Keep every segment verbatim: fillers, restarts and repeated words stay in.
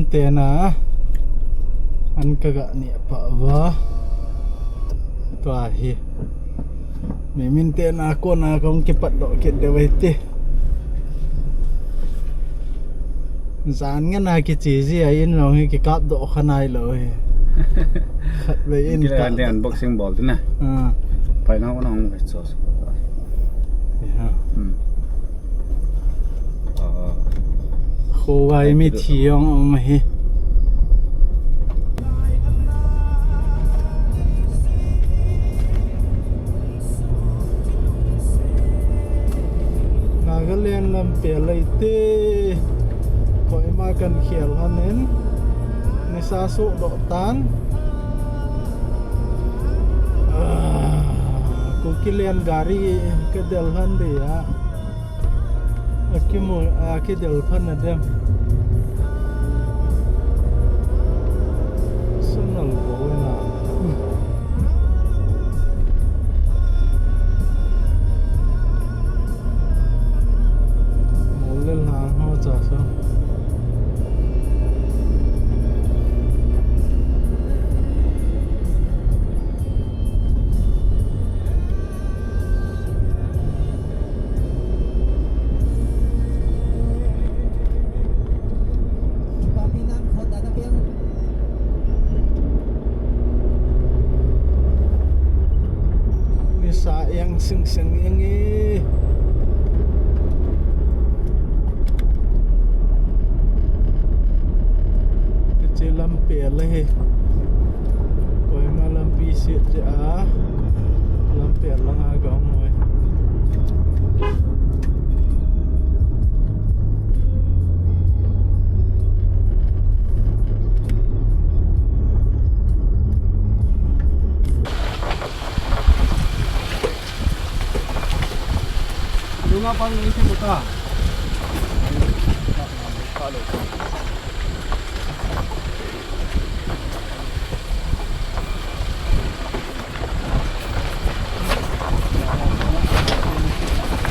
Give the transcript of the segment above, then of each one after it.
Tena an ka ga ne pa va. Tua hi. Mi min tena kona kong kipat doh kit de vai ti. Jan ngen a kichi ji a in long hi kikap doh kha nai lo hi. Khat ve in kila ka an de unboxing bol tu na. Ah. Pai na ko na hong ve cho. Ya. Hmm. Ah. Khovai mi thi ong ong hi. Nagaland lampi a lei te. Kohima kan khel han in. Nisa soh doh tan. Ah, Kukiland gari ka del han de ya. Akimu, akidel phan na dem. Sunal bo na. Molel na ho cha so. Nisa yang sing sing yang e. Hiche lampi a le hi. Kohima lampi set jeh a. Lampi a lang a gang hoi. Lunga pang ni si buta.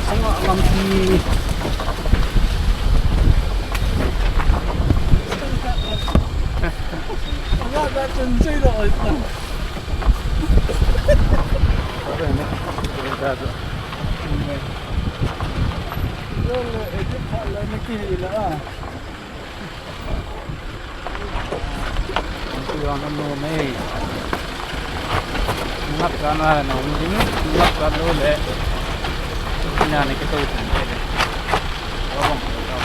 Sanga lampi. Sanga da chun chui lo oi ta. Yo le edit pha le na ki la. Ang tulang ang nomei. Ngap ka na na ung ding, ngap ka lo le. Ina ne ke to tan ke. Wa bang ko ta.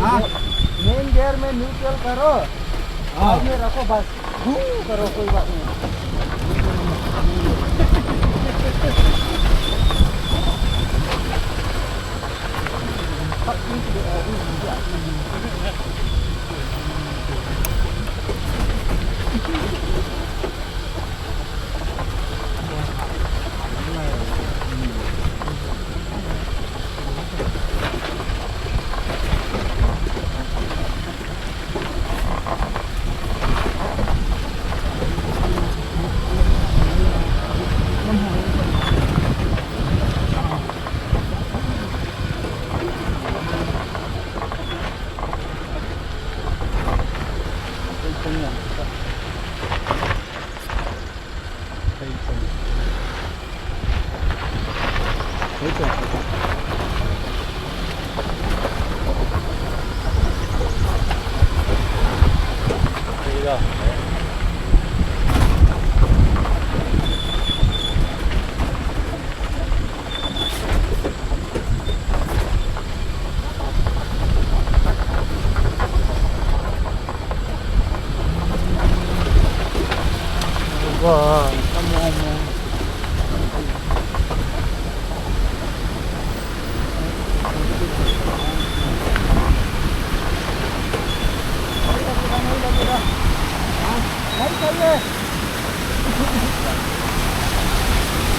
हाँ। Main gear में न्यूट्रल करो, हाँ। साइड में रखो बस। हूँ करो, कोई बात नहीं। Wah, kamu ngomong.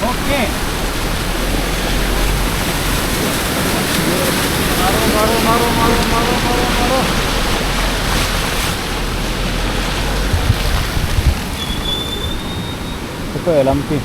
Oke. Maro, maro, maro, maro, maro, maro, maro. Ito eh, lampi.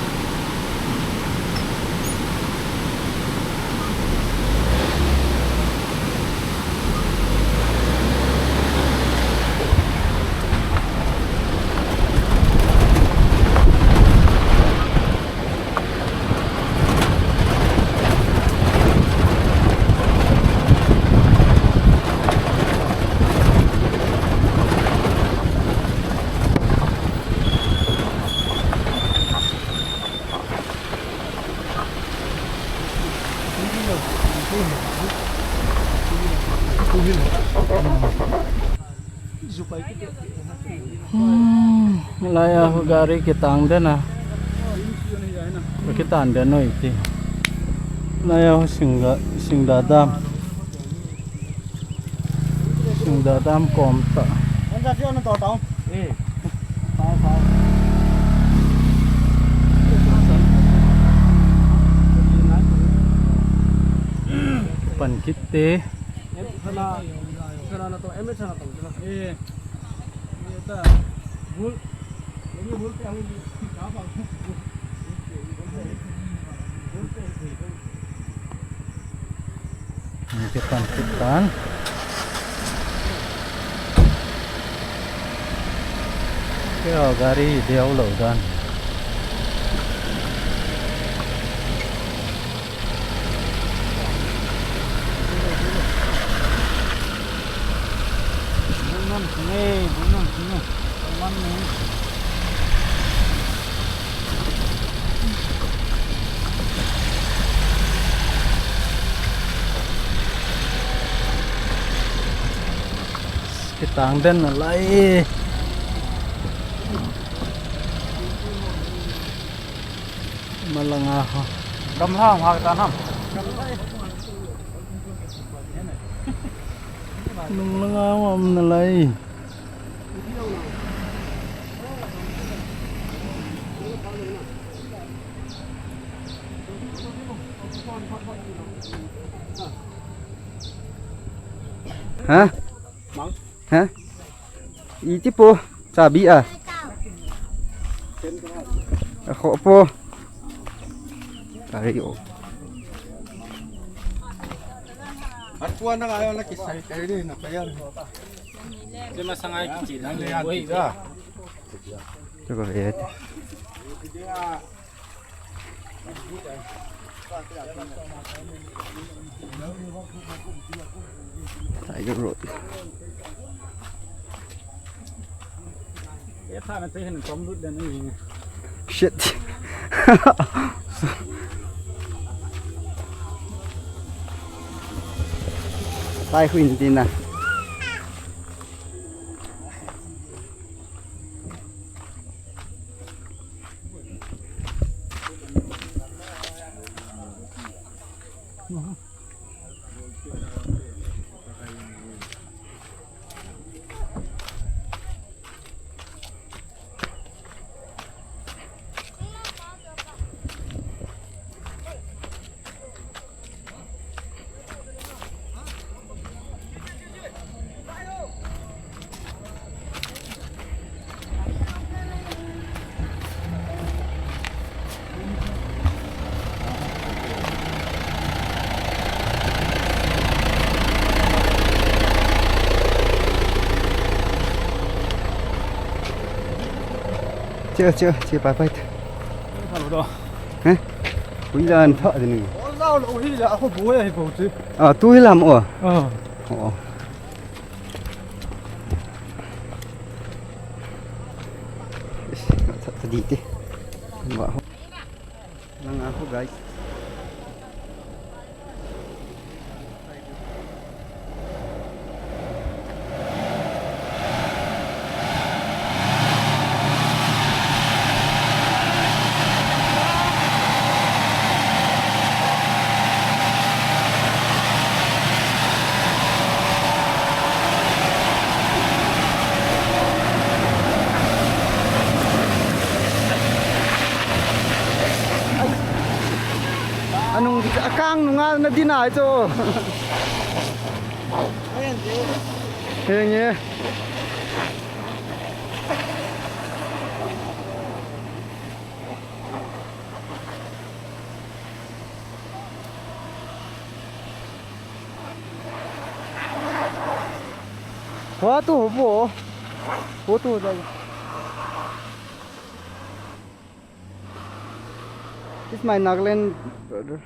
Hmm, laiya ho gari kitang den a. Kitang den noi ti. Laiya ho singga, singda dam. Singda dam kom ta. Pan kit te. Kitan, kitan. Kei gari deu lou dan. Kitang den nalai. Malanga ho. Gamla ha ta nam. Nung langa ho um nalai. Ha? Ha? Iti po, sabi a. Ako po. Tari o. At kuha na kayo na kisay kayo din, na kaya. Di masangay kichi lang. Wait, wait. Ito ko, wait. Tiger Road. Shit. Tai hui ni na. Chill, chill, chill, bye bye. Hello, do. Heh? Hui la an tha de ni. Oh, la, lo hi la, ako buya hi po chi. Ah, tu hi lam o. Ah. Oh. Yes, tha, tha di te. Ba ho. Lang ako, guys. Akang nunga nadin ahi chu. Henge. What to, what to? This is my Nagaland brother.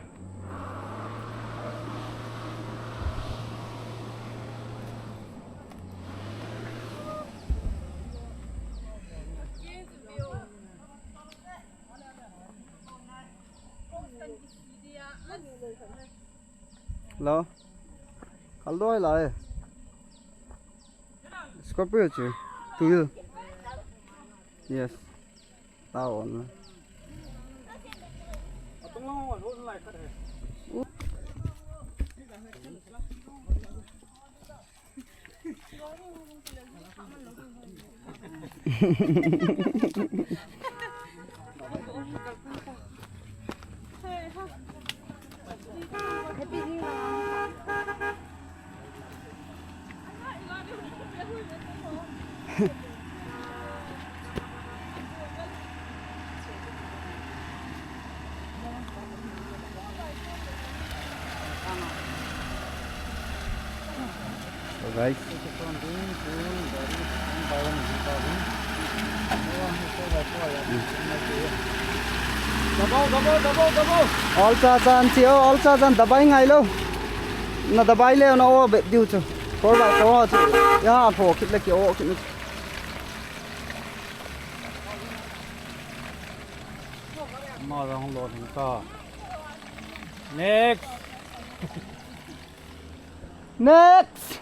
Hello. Kaldoi lai. Scorpio chu. Two wheel. Yes. Tao on. So guys. Dabao, dabao, dabao, dabao. Ol cha chan chi o, ol cha chan dabai ngai lou. Na dabai leu na o bet diu chu. Four by four chu. Ya, pho kit le ki o kit. Ma rang lo hin ta. Next. Next.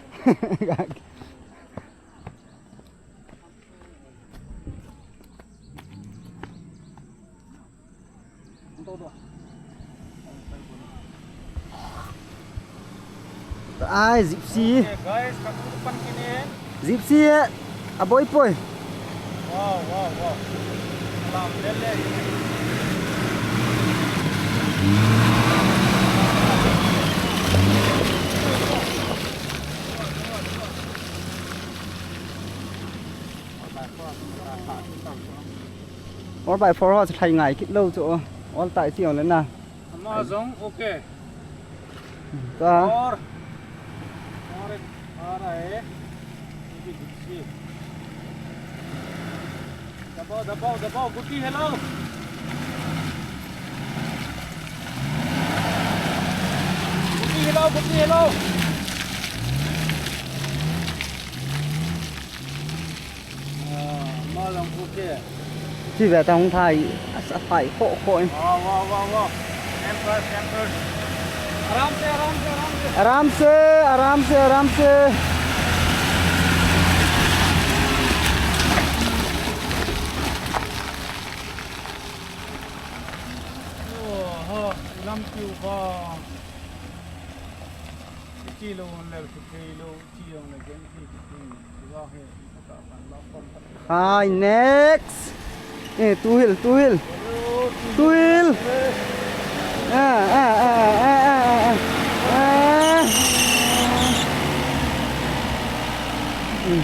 Ai, Gypsy. Okay, guys, kapu pan kini. Gypsy, eh, aboi poi. Wow, wow, wow. Alam, lele. Four by four ho chu lhai ngai kit lou chu. Ol tai ti ol na. Ama jong okay. Ta. Four. Four, four hai. Maybe good shape. Dabao, dabao, dabao. Guti hello. Guti hello, guti hello. Ah, ma jong okay. Chi ve ta hung thai, a sa thai kho kho in. Wow, wow, wow, wow. Empress, Empress. Aram se, aram se, aram se. Aram se, aram se, aram se. Oh, ho, lam piu ba. Chi lo, le, chi lo. Hi, next. Eh, two wheel, two wheel. Two wheel. Ah, ah, ah. Ah. Hmm.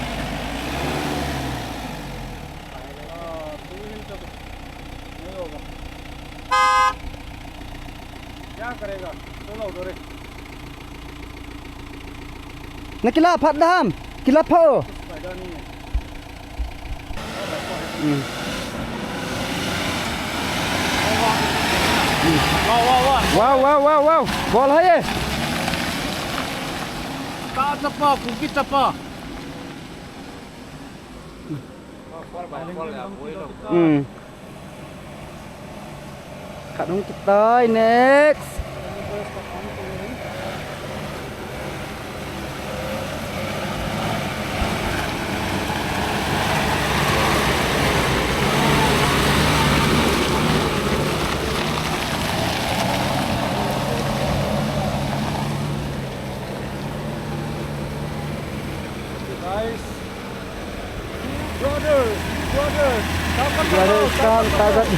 क्या करेगा? चलो उधर है। Na kila phat dam. Kila phat o. फायदा नहीं है। Hmm. वाह, वाह, वाह। Wow, wow, wow, wow. Bol hai ye. Ta chapa, Kuki chapa. Hmm. Khat hung kit tai, next. Guys. Brothers, brothers. Brothers, come, come, come.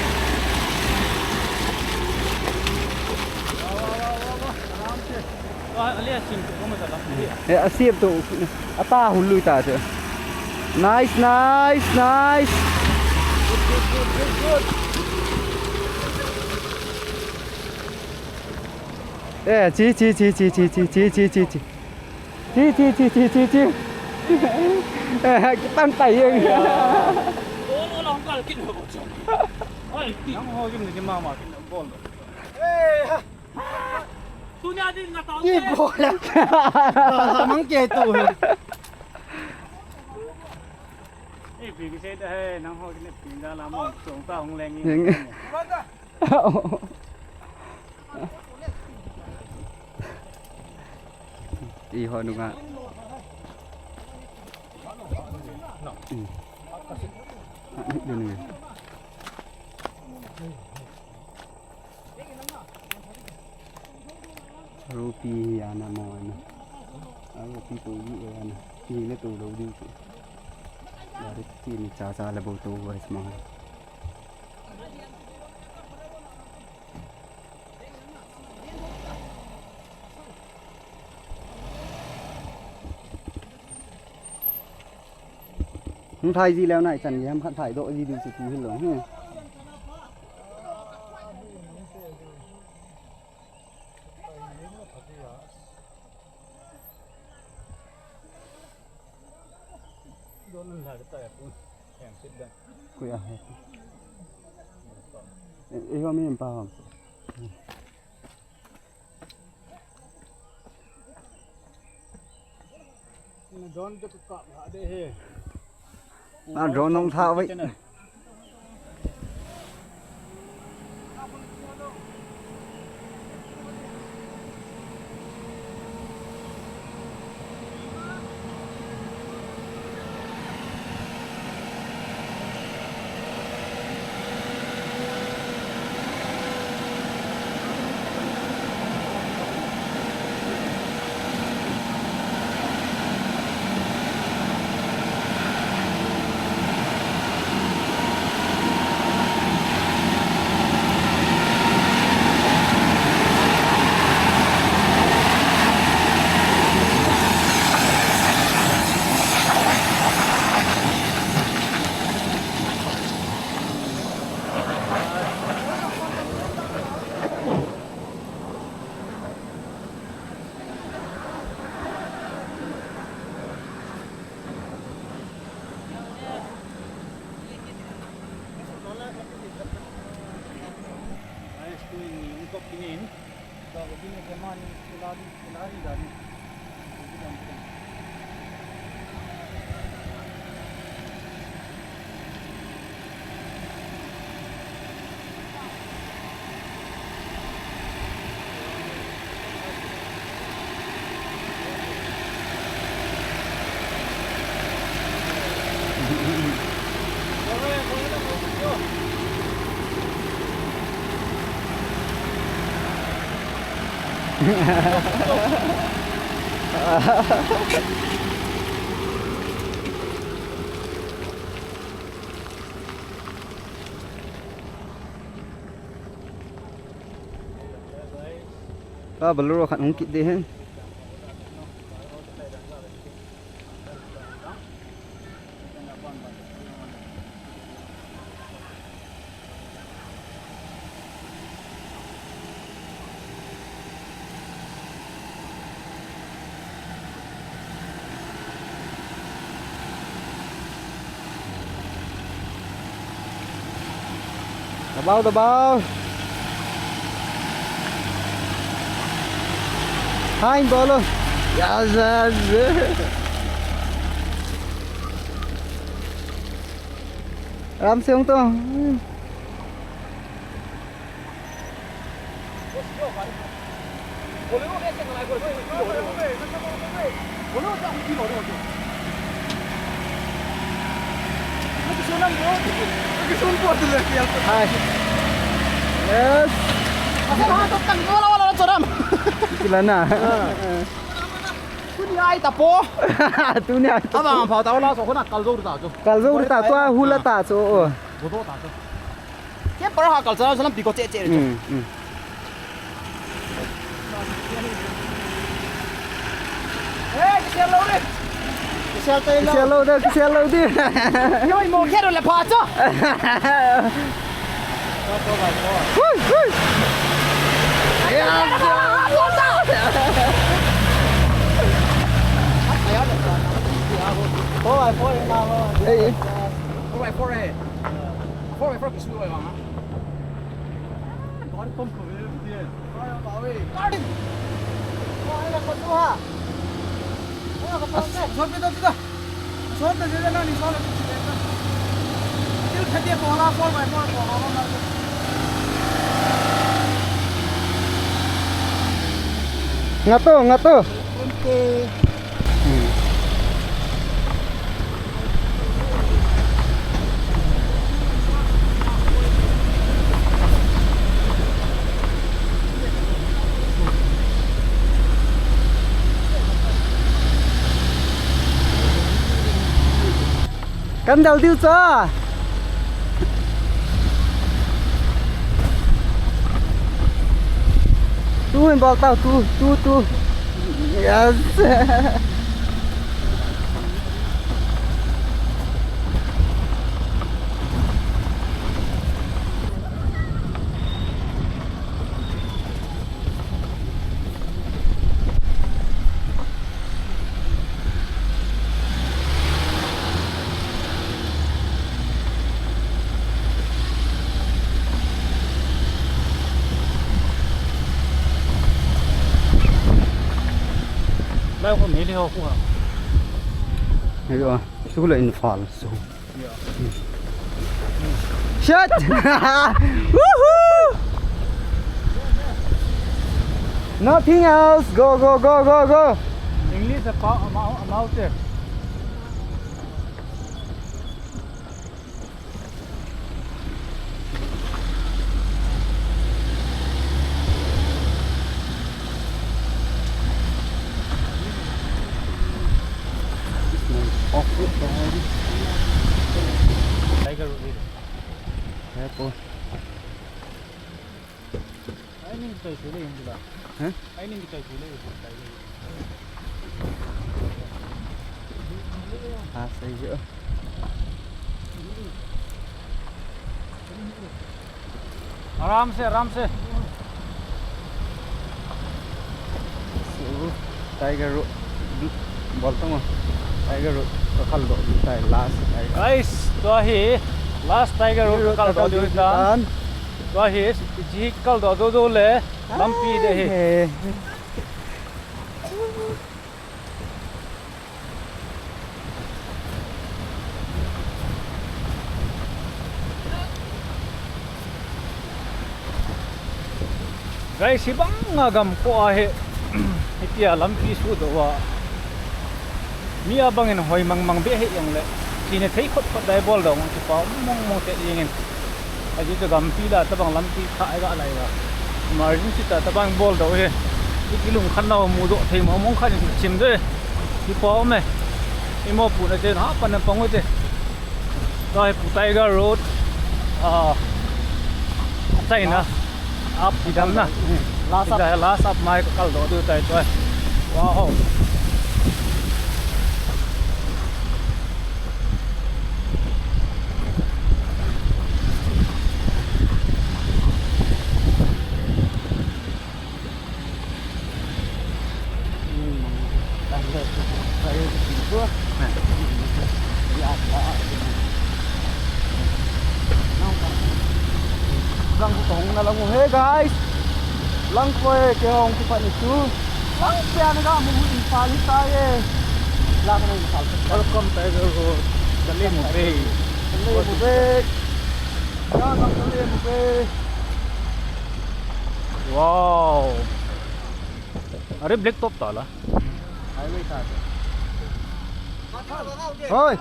Wow, wow, wow, Eh, asem to, ata hului ta chu. Nice, nice, nice. Eh, chi, chi, chi. Chi, chi, chi, chi, chi. Eh, kitang tai jeng. Ol, ol, ol, ol, kin ho. Oi, ti. Nang ho jum ni mama kin bol. Eh, ha. Tunia din na tao. Ni bol. Mang ke tu. Eh, pi ke se da hai, nang ho kin pin da la mo, song ta hong leng ni. Ti ho nunga. Hmm. Ah, ni dun ni. Ropi hi ana mo ana. Ropi to yi ana. Ni le to lo di. Dari ti ni cha cha le bo to wa isma. Hung thai ji leu nai chan gei ham khat thai doh ji ding chu tu hin lo hi. Koi a. E, e, ho mi pa hom. Drone te ku kap ha de he. A drone nong tha vai. Ka Bolero khat hung kit de hen. Dabao, dabao. Hain bolo. Yes, yes. Ram siung to. Hai. Yes. Kila na. Tuni ai ta po. Tuni ai ta po. Abang phau ta la so khona kal zo ta chu. Kal zo ta chu, hula ta chu. Bodo ta chu. Ke para ha kal cha lampi ko che che. Hmm, hmm. Kisel lou de, kisel lou de. Hui, hui. Four by four in now. Hey. Four by four eh. Four by four kisui lo ha. Ngato, ngato. Kan dal diu cha. Tu hin bol tau, tu, tu, tu. Yes. Lai ko mei le ho ku ha. Hei a, su le in fal su. Shit! Woohoo! Nothing else. Go, go, go, go, go. English a pao, a mao, a mao te. Tiger Road. Hai po. Ai ning kai sule indu la. Hah? Ai ning kai sule indu la. Ha, sahi ho. आराम से, आराम से। So, Tiger Road, bol tang o. Tiger Road, kakaldoh diu tai, last Tiger. Guys, tua hi last Tiger Road, kakaldoh diu tai. Tua hi, hiche hi kakaldoh doh doh le, lampi ding ahi. Ai, he. Guys, hibang a gam kho a hi, hitia lampi sudoh a, mi a bang in hoi mang mang beh hi jongle, kina thei khot khot dai bol dong, kipa mong mong te jeng in. Ajeh chu gampi la tabang lampi kha ai ga lai ga. Emergency ta tabang bol doh hi. Ki, kilungkhat nau mudoh thei mong mong khat in chim de. Kipa um e. Imo pu na chen ha pan na pang u te. Tua hi Pu Tiger Road. Ah. China. Up kidam na. Last up. Last up mai kakaldoh diu tai tua. Wow. Lang ko tong na lang. Hey guys. Lang ko e, kei hung kipat ni chu. Lang pia na ga mu in pali ta e. Lang na in pali. Welcome Tiger Road. Kalay mo bay. Kalay mo bay. Yan ang Kalay mo bay. Wow. Are black top tala. Highway ta. Hoy.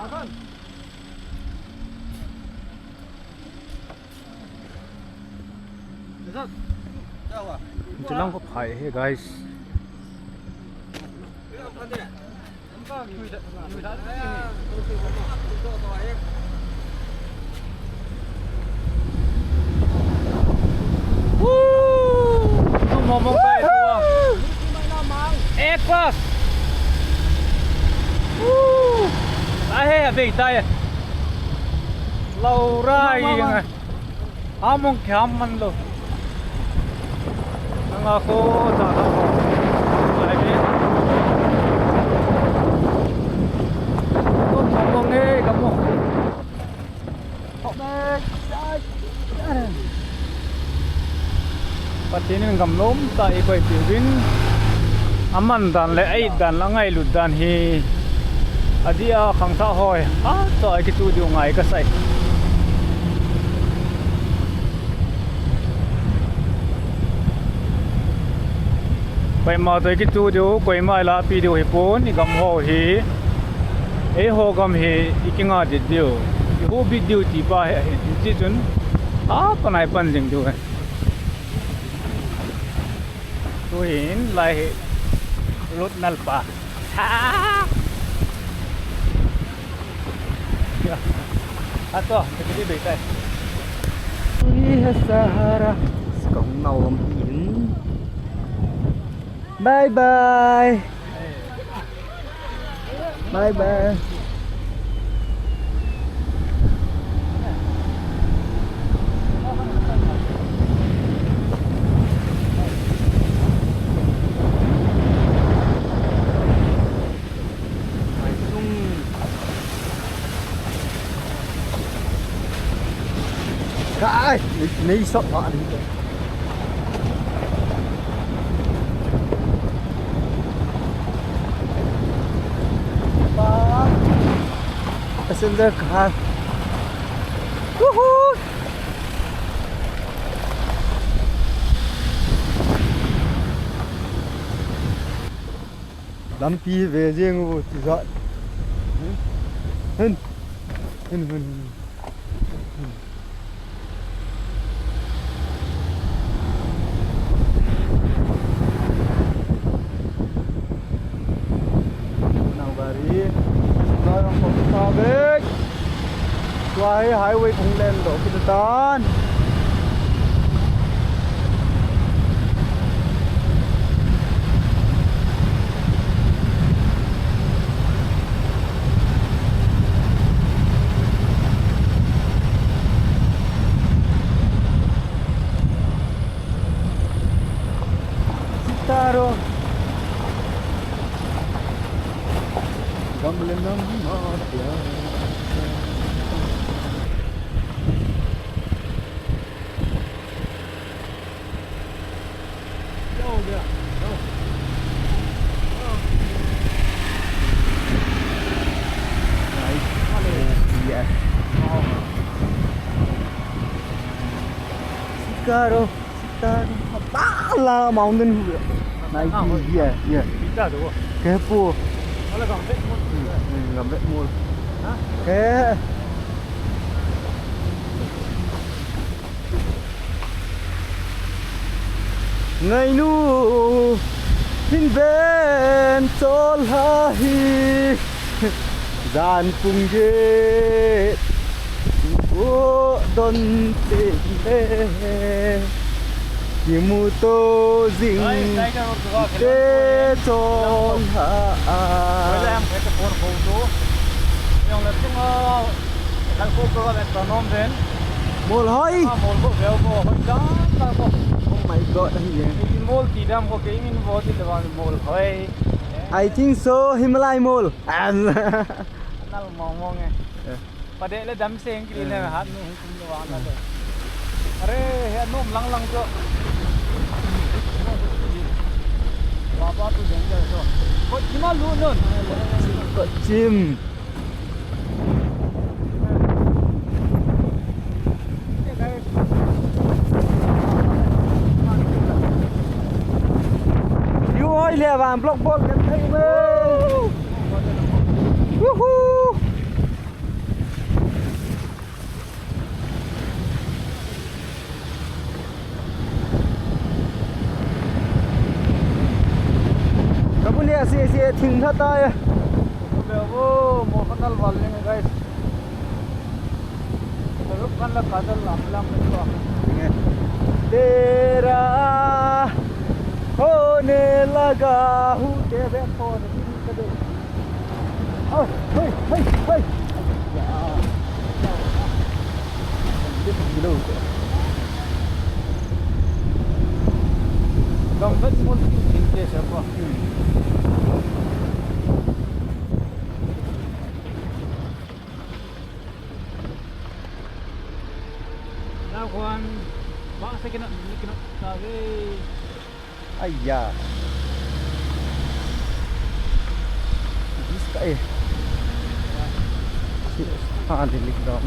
Chilang ko phai he, guys. Woo! Mong mong kai tua. A class. Ei, tai. Lau rai. Mama, mama. Among kiham man lou. Nanga ko ta na ko. Lai ni. Ko mo mo nge ka mo. Pathen in gamnom tah a eikoi peh uvin, aman dan le a-it dan le angailut dan hi, adeh a khangthah ho, a, toh a kitu diu ngai kasai. Koima toh kitu diu, koima ilahpi diu hipon, igam ho hi. Eiho gam hi ikinga det diu, ihuhbit diu ti pa hi ahi. Hiche chun, a, panai pan jing diu ahi. Tuhin, lai hi, road nal pa. Ha! Ya. Ato, kita di baitai. Tui hai Sahara. Sikong naom in. Bye bye. Bye bye. Kai, nei, nei sot pha ni. Passenger car. Woohoo! Lampi ve jeng u tijat. Hin. Hin, hin, hin. Nau gari. Nau yang pop tabek. Tua hi highway kong len doh kit tan. Sitaro. Gamle nam ma pya. Yes. Sikaro, Sikaro. Bala mountain. Nice. Yeah, yeah. Kepu. Hmm, hmm, gambe mol. Ke. Ngainu hin ven chol ha hi. Jan pung get ko don te le. Kimu to jing te chol ha a. Mol hoi. Oh my God, ahi e. Mol ti dam ko ke min vo ti le wan mol hoi. I think so, Himalaya mol. Nal mong mong e. Pade le dam seng kili le hat nu kum le wan le. Are, he nom lang lang jo. Papa tu danger jo. Kot chim a lu nun. Kot chim. Yu oi le van block bol kan thei me. Woohoo. Ka bu ne ase ase thing tha ta ya. Ka bu le wo, mo khanal wal le guys. Ka rup khan la ka dal lam lam le to. Tera hone laga hu te be ko de ka de. Hoi, hoi, hoi, hoi. Hello. Gamvet mol tu thil te sa pa. Nakhon, ba sa kina, kina, sa ve. Aiya. This guy. Ha, dilik dam.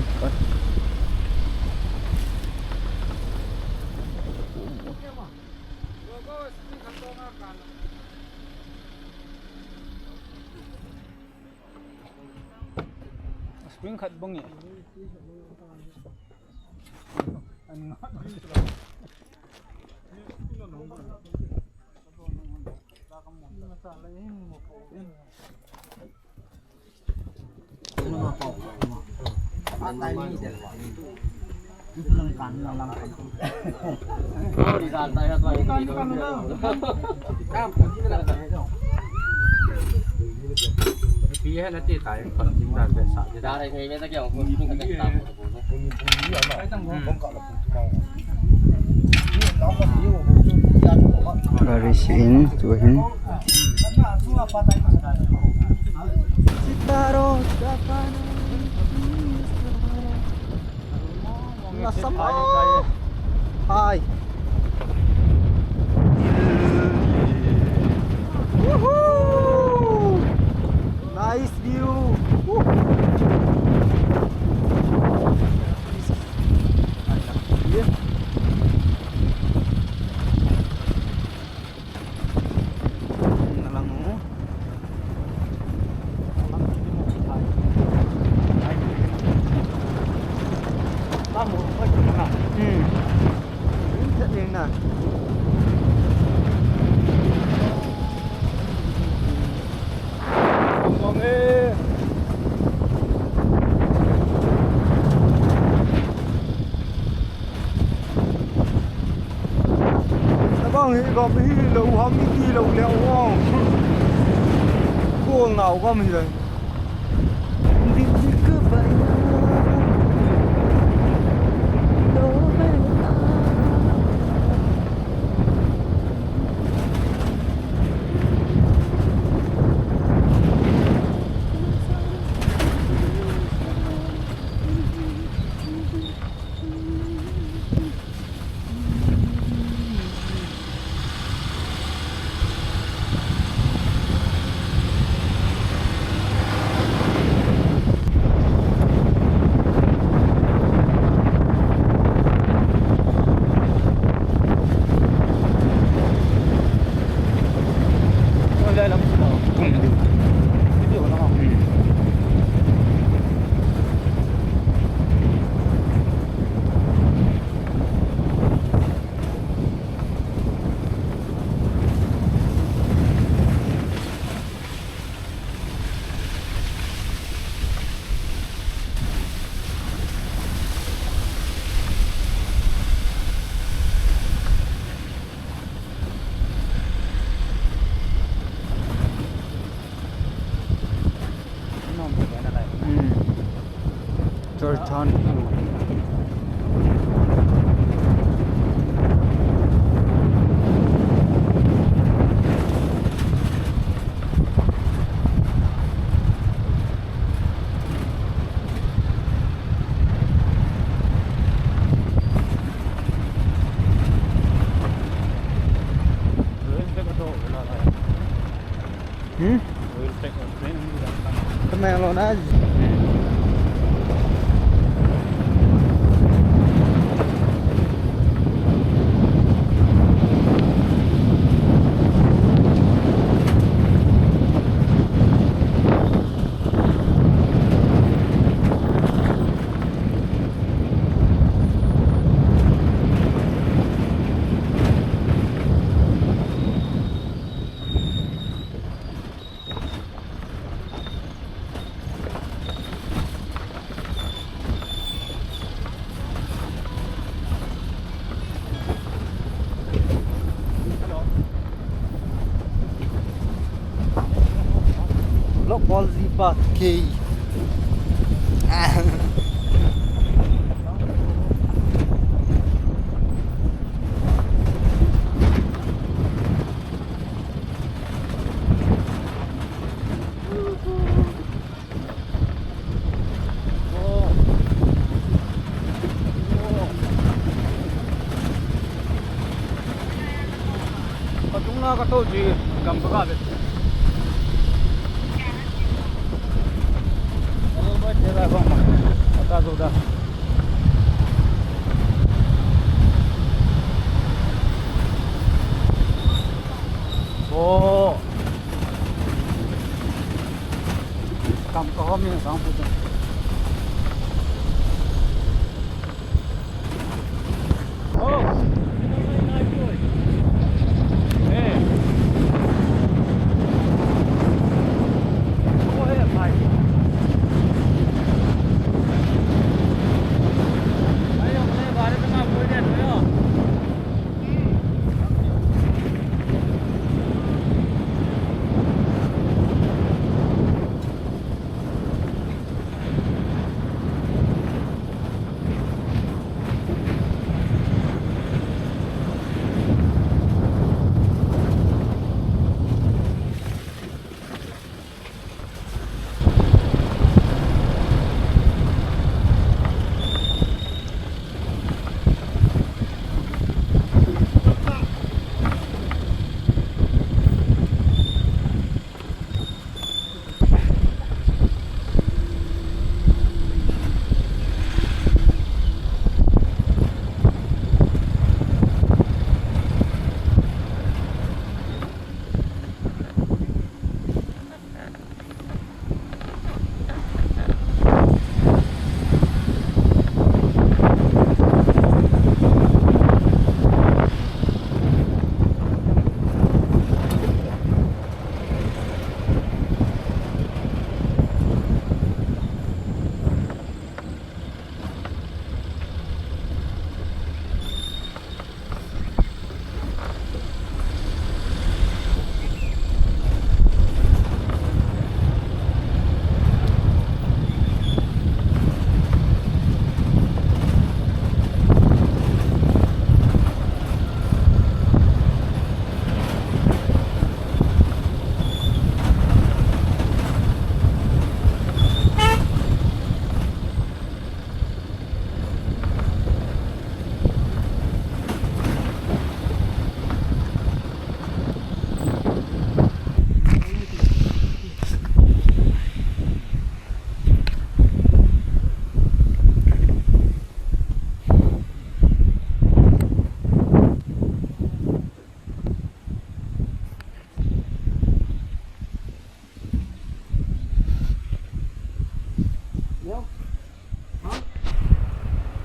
Spring khat bang e. Gari si in, tu hin. Nasam. Hai. Woohoo! Nice view. Woo! Tabang hi gam hi lo ham i ti lo le o. Ko ngau gam hi le. Hmm. Church han. Hmm? Kena lo na. Lok bol ji pa kei. Ah. Ka to ji, gam ka ga ve. Hello, boy, te la gam. Ata zo da. Oh. Kam ka hom in sang pu. Oh. Hey. Oh, hey, bhai. Bhai, apne baare mein na bol diya to.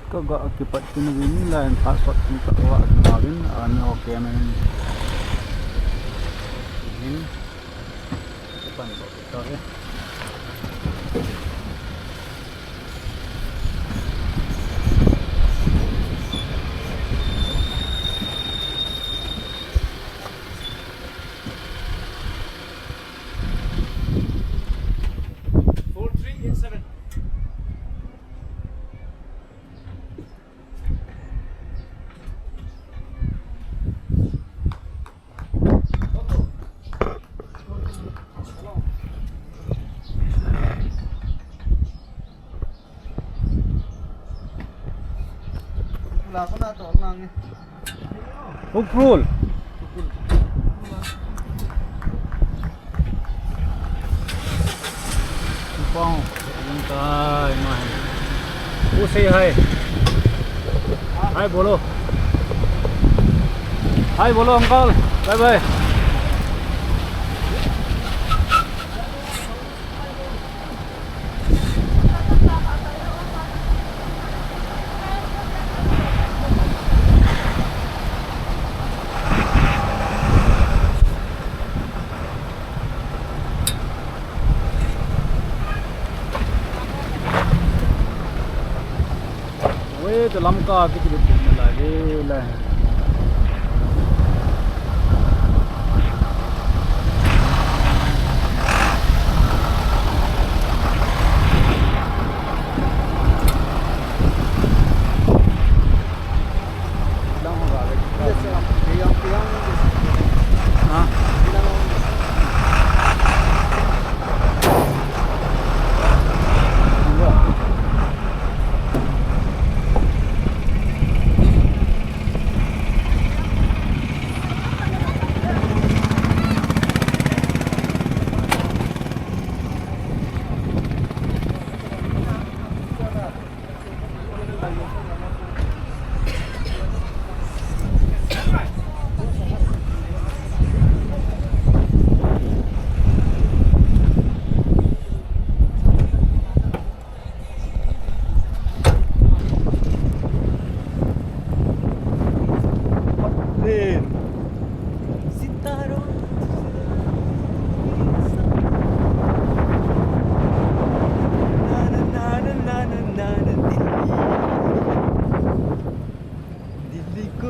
Ka ga kipat kin vin line pha sot kin ka wa na vin ani ho ke men. Vin. Ka pan ko ka e. Four three eight seven. Ukhrul. Who say hi? Hi bolo. Hi bolo, uncle. Bye bye. Oi, to Lamka kiti le tin la le la.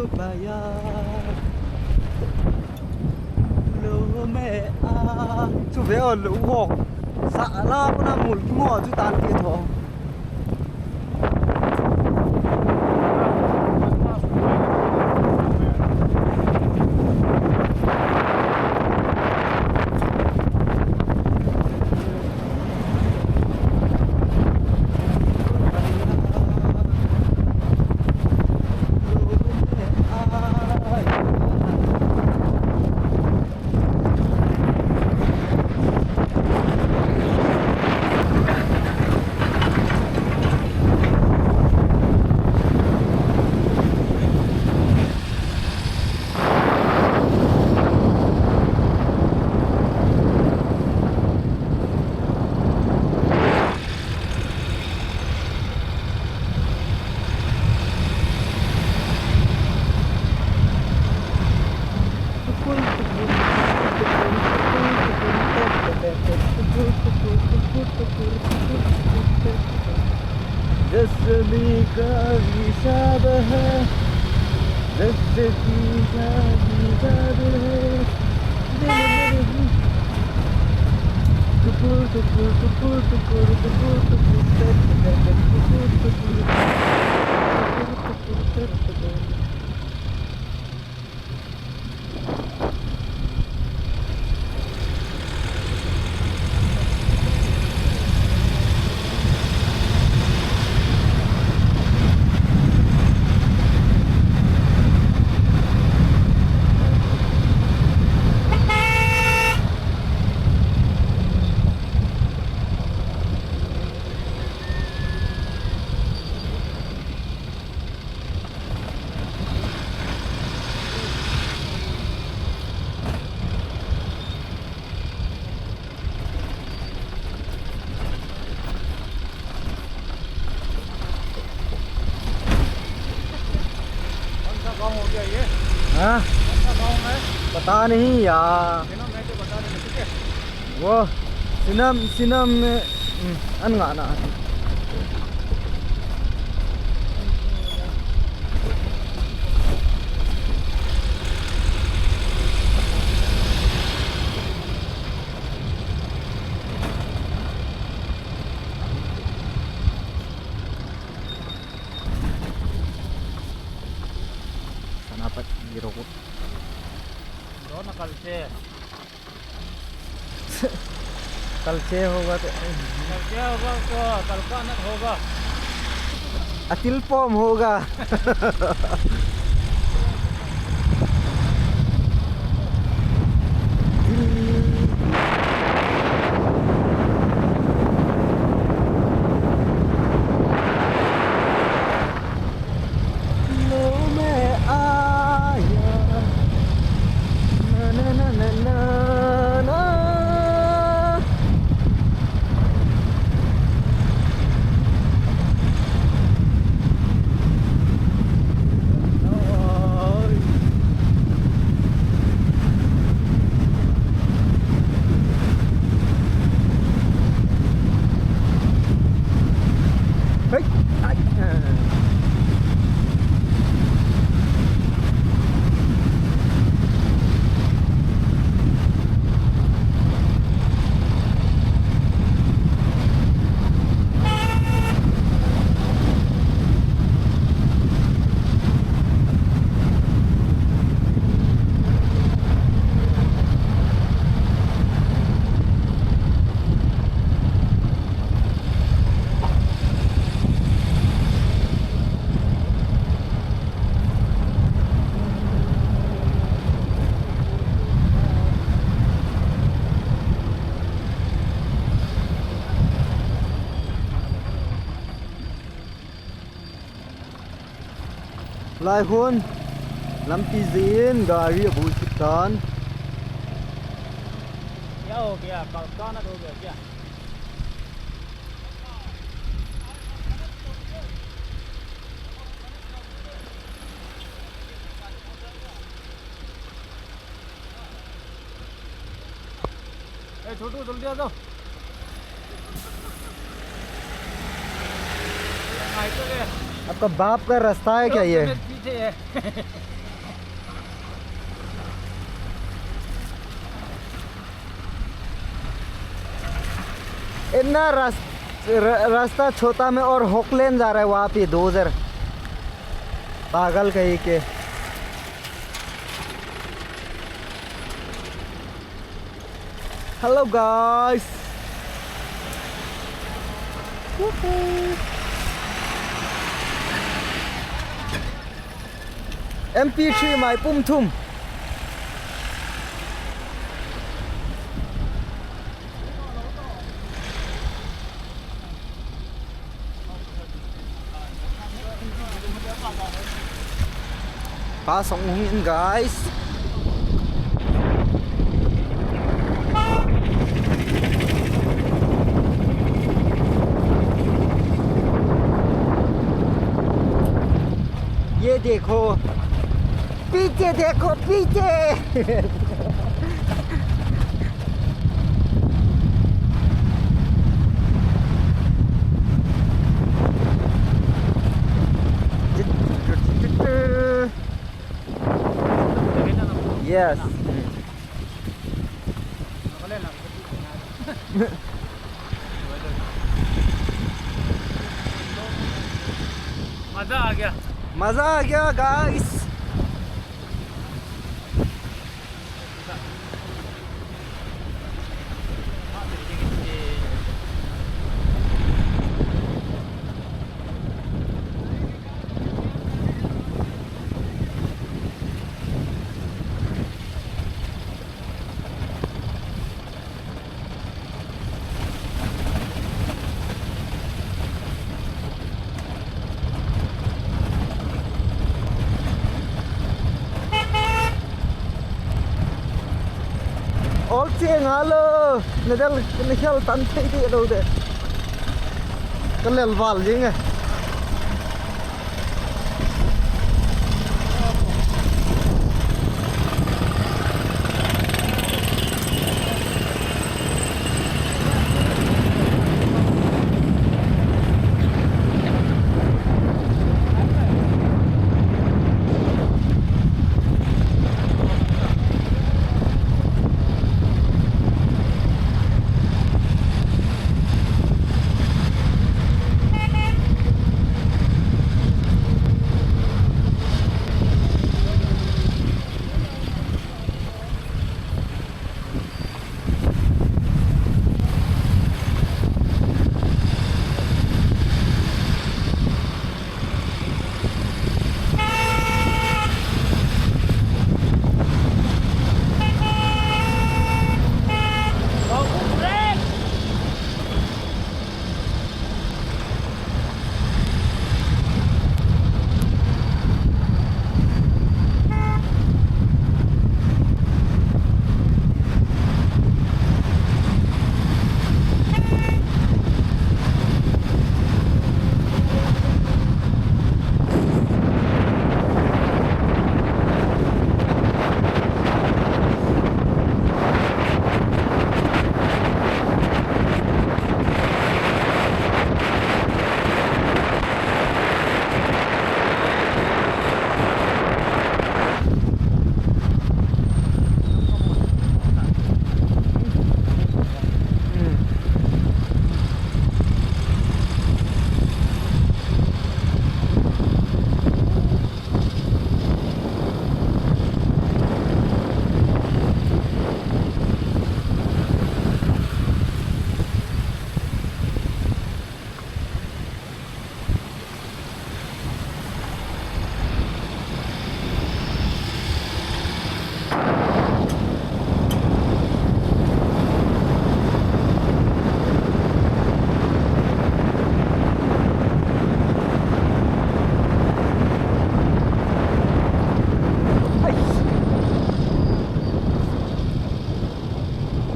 Baya. Lo me a. Chu ve o lo ho. Sa la ko na mul ki mo chu tan ti tho. जैसे भी कभी साब है, जैसे भी कभी साब है। टुकुर, टुकुर, टुकुर। कौन सा गांव हो गया ये? हाँ? कौन सा गांव है? पता नहीं यार। बिना मैं तो बता देना, ठीक है? Wo, sinam, sinam, eh, hmm, an nga na. Sana pat giro ko. Doon na kalse. कल छह होगा तो कल क्या होगा? तो कल का अनंत होगा। अतिल पोम होगा। लो मैं आया। ना, ना, ना, ना, ना, ना। Hey! Ay! Lai hun, lampi jin, gari abu sit tan. क्या हो गया? कल का ना हो गया क्या? ए, छोटू, जल्दी आ जाओ। आपका बाप का रास्ता है क्या ये? इतना रस-, र-, रास्ता छोटा में और हॉकलैंड जा रहा है वहाँ पे डोजर। पागल कहीं के। Hello guys. Woohoo. M P three mai pum thum. Pasang ungin, guys. Ye dekho. Piche dekho, piche. Yes. मजा आ गया। मजा आ गया, guys. Ol che nga lo, na del, na khel tan thei di lo de. Ka lel val jing e.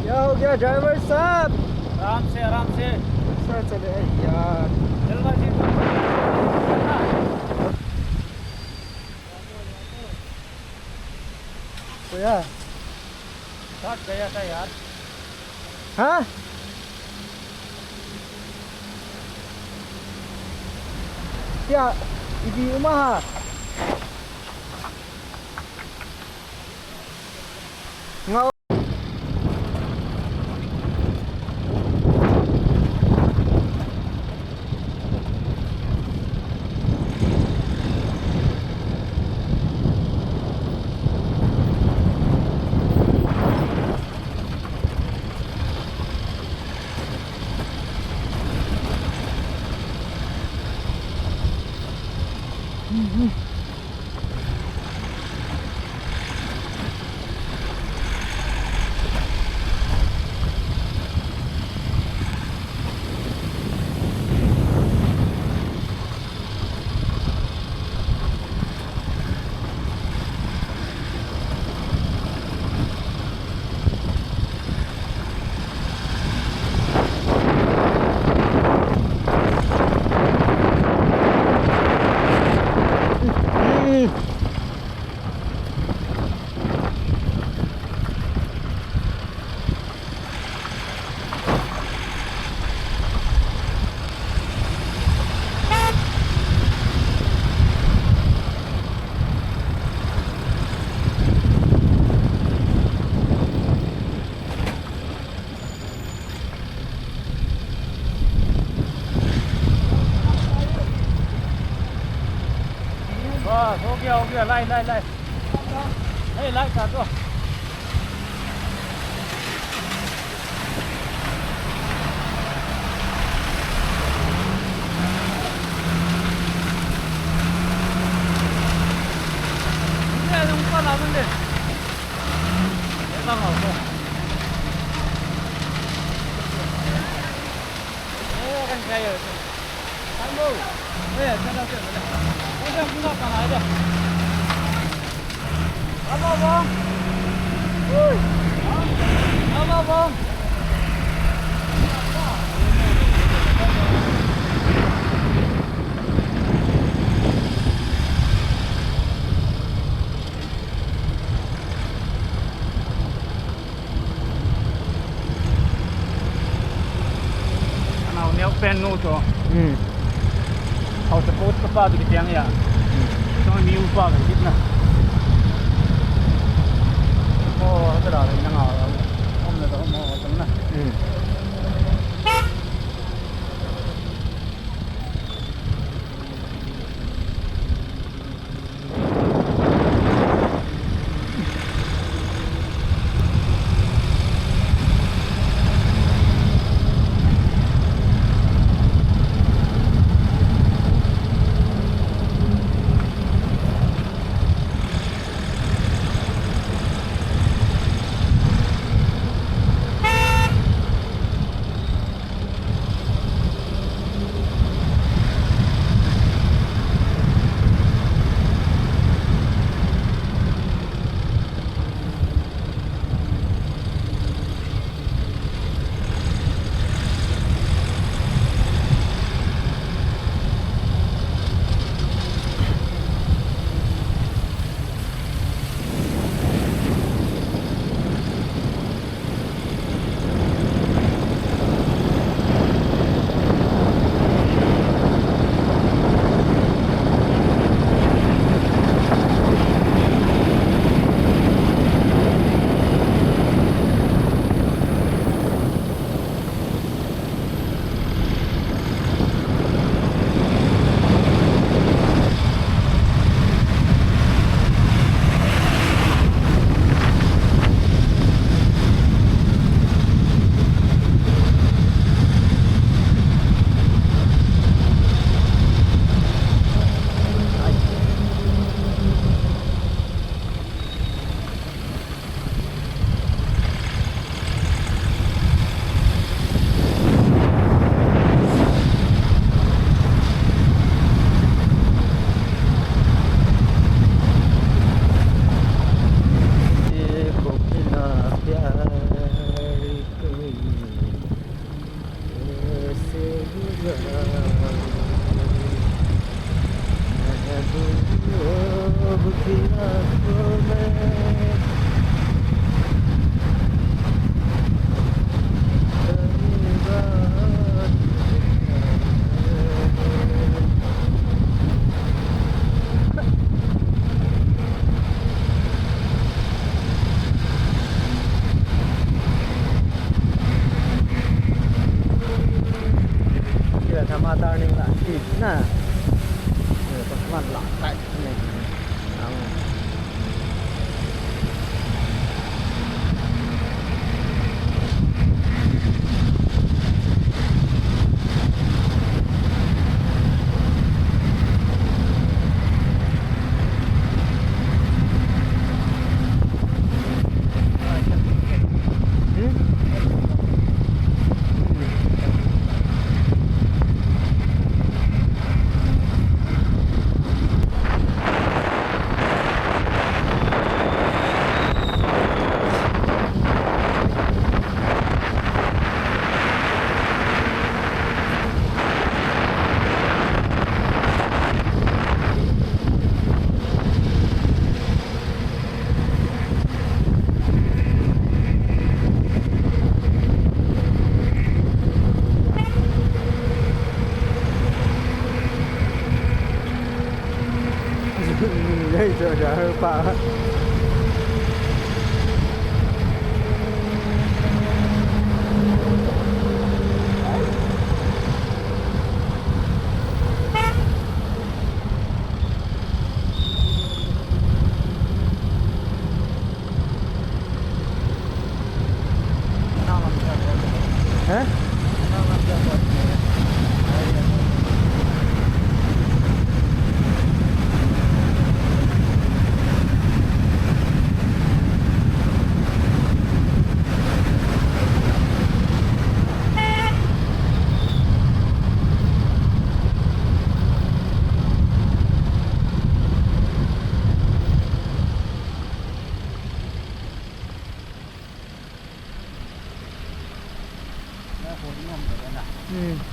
क्या हो गया ड्राइवर साहब? आराम से, आराम से। ऐसा चले यार। जल्दबाजी मत करो। तो यार, थक गया था यार। हाँ? क्या? इदी उमा हा? Lai, lai, lai. Hei, lai ka to. Ni a nung pa na nung de. Hei, ka ngau ko. Anau neo pen nu to. Hmm. Hau support ka pa tu kitiang ya. Hmm. Tong mi upa ka kit na. Oh, hata da na nga. Om na to mo to na. Hmm. Kila thama turning la, speed na. Kila thama la, tight na. Ang. Hei, cha, cha, hei, pa. Hmm.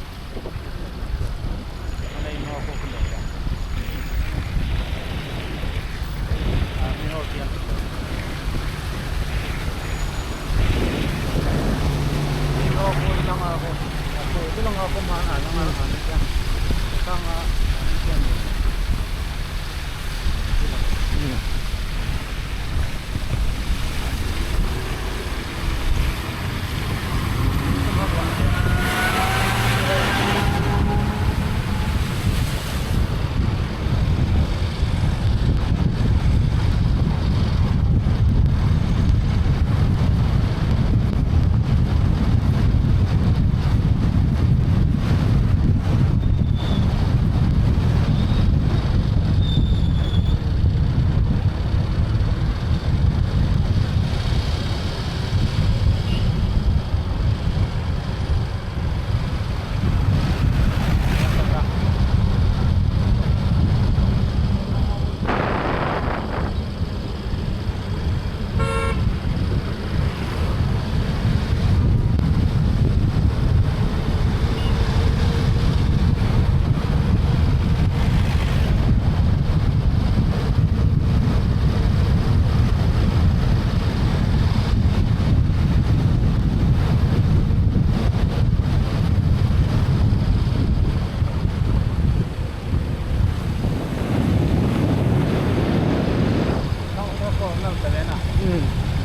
Hmm.